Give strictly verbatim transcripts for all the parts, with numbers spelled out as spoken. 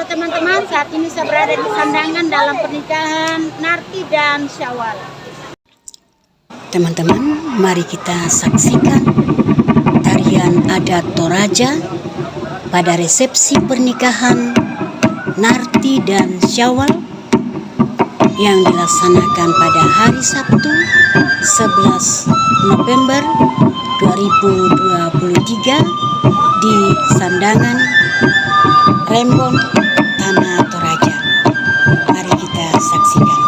Teman-teman, saat ini saya berada di Sandangan dalam pernikahan Narti dan Syawal. Teman-teman, mari kita saksikan tarian adat Toraja pada resepsi pernikahan Narti dan Syawal yang dilaksanakan pada hari Sabtu, sebelas November dua ribu dua puluh tiga, di Sandangan, Rembon, Tanah Toraja. Mari kita saksikan.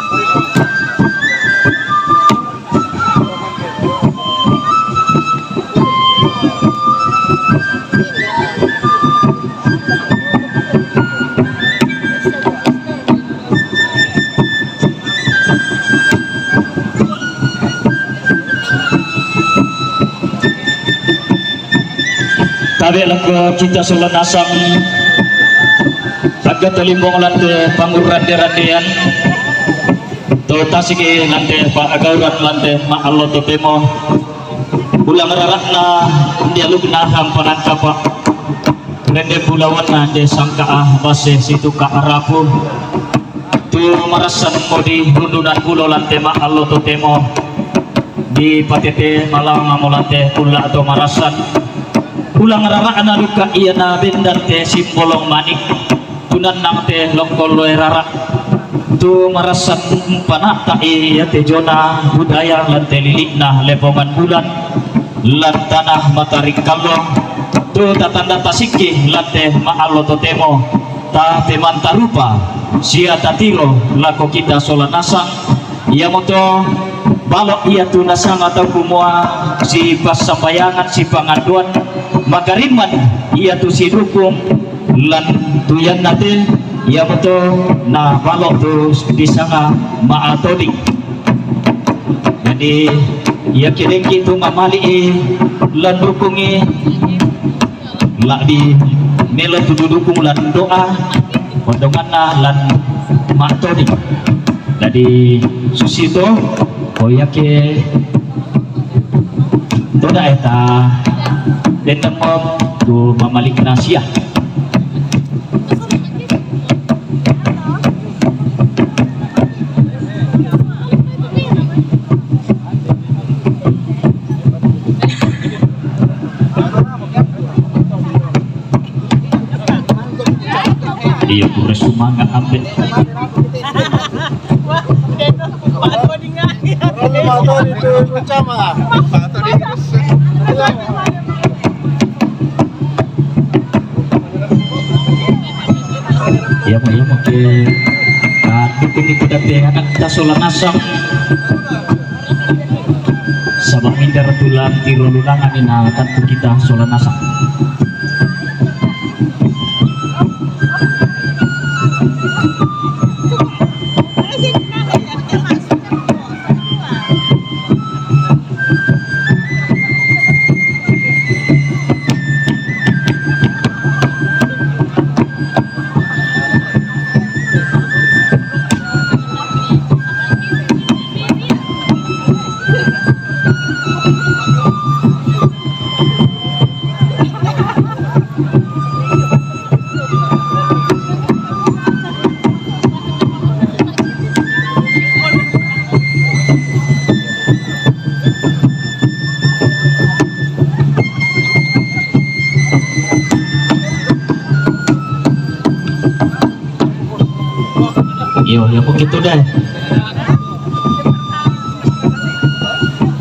Tabe' lako kita sola nasang, taga tolimbong lan te pangurrande-randean, to tasiki lan te pa'gauran lan te ma'allo totemo. Ulang rara'na dialukna hampananta pa'. Rende bulawanna de sangka'a basse situka arapu. Tu marassan modi rundunan bulo lan te ma'allo totemo. Dipatete malawang mo lan te ulla to marassan. Ulang rara'na duka iya na bendan te simbolong manik. Tunannang te lokkon loe rara. Tu marassan mpana'ta'i iya te jona budaya lan te lili'na lepongan bulan lan tanah matarik kallo. Tu tatanda tasikki lan te ma'allo totemo, ta pemanta rupa sia tatiro lako kita sola nasang. Iamoto balo' iatu nasanga tau kumua sipassambayangan, sipanganduan, makarimman iatu sidukung lan tu iannate, iamoto na balo' tu disanga ma'atoding. Jadi, iake dengki tu mamali'i lan dukungi, la'bi melo tu dudukung lan doa, ondonganna lan ma'toding. Jadi, susito, ko iake toda eta, dentemmo tu mamali'na sia. Iya, pura sumanga' ambe'. Iya, Pak, iya, Pak. Oke. Nah, dukung itu dati anak kita sola nasang. Sabab mindara tulang tiro lunangan ina tantu kita sola nasang. Iyo, iyo, ko gitu dai.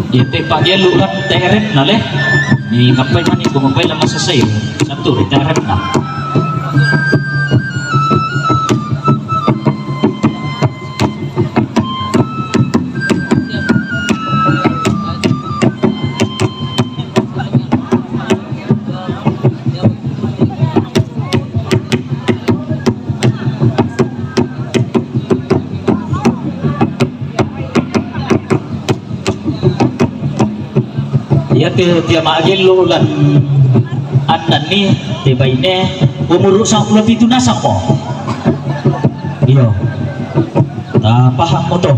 Iyo, te pagelu' lan terepna le. Ni ngapai mani ko ngapai la masasai. Satu, terepna. Iate pia ma'gellu lan annanni te baine umuru' sampulo pitu nasang mo. Iyo. Ta paham mo to.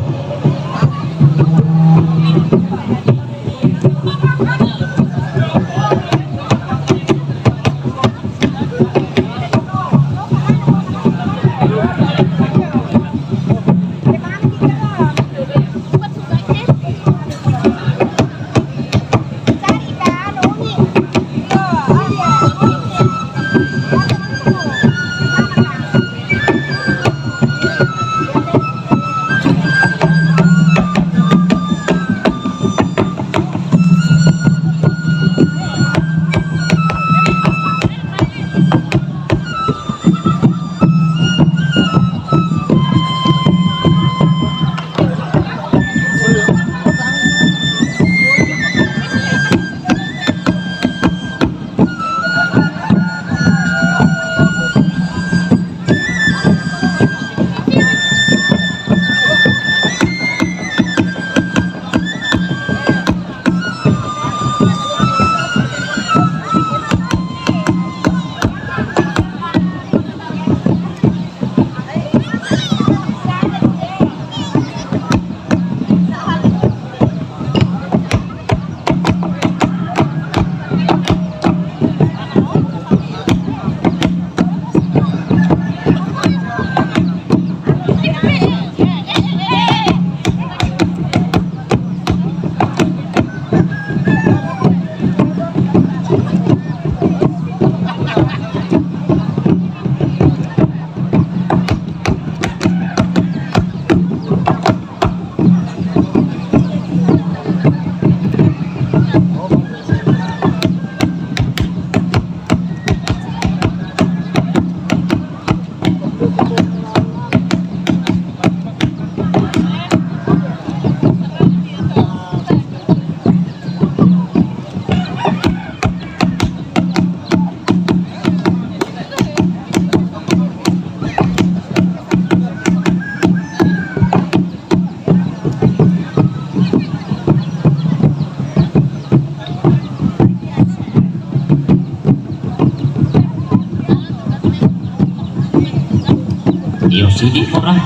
Iyo, sidi orang.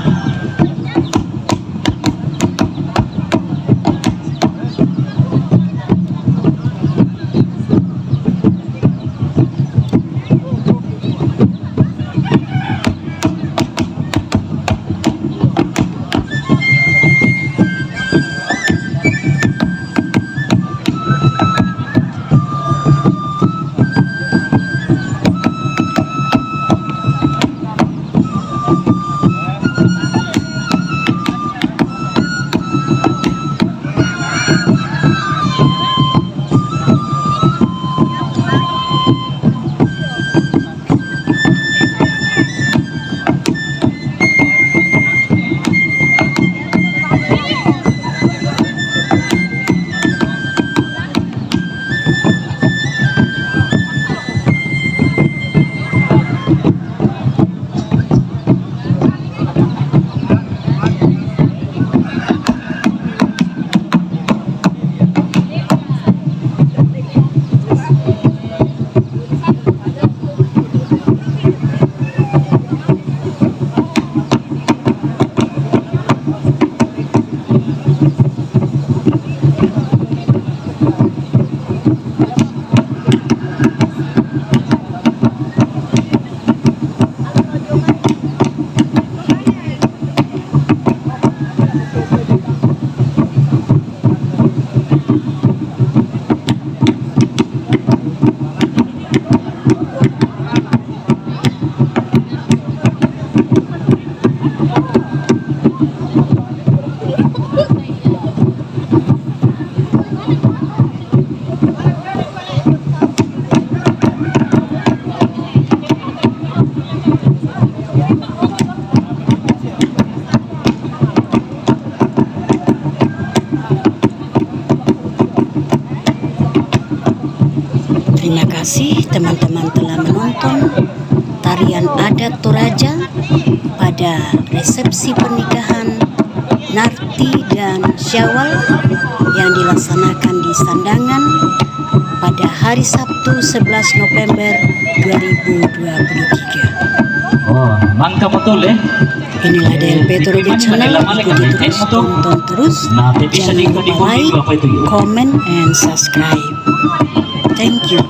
Terima kasih teman-teman telah menonton tarian adat Toraja pada resepsi pernikahan Narti dan Syawal yang dilaksanakan di Sandangan pada hari Sabtu sebelas November dua ribu dua puluh tiga. Oh, mangka betul ya. Inilah D L P Toraja Channel, ikuti terus, tonton terus. Jangan lupa like, comment, and subscribe. Thank you.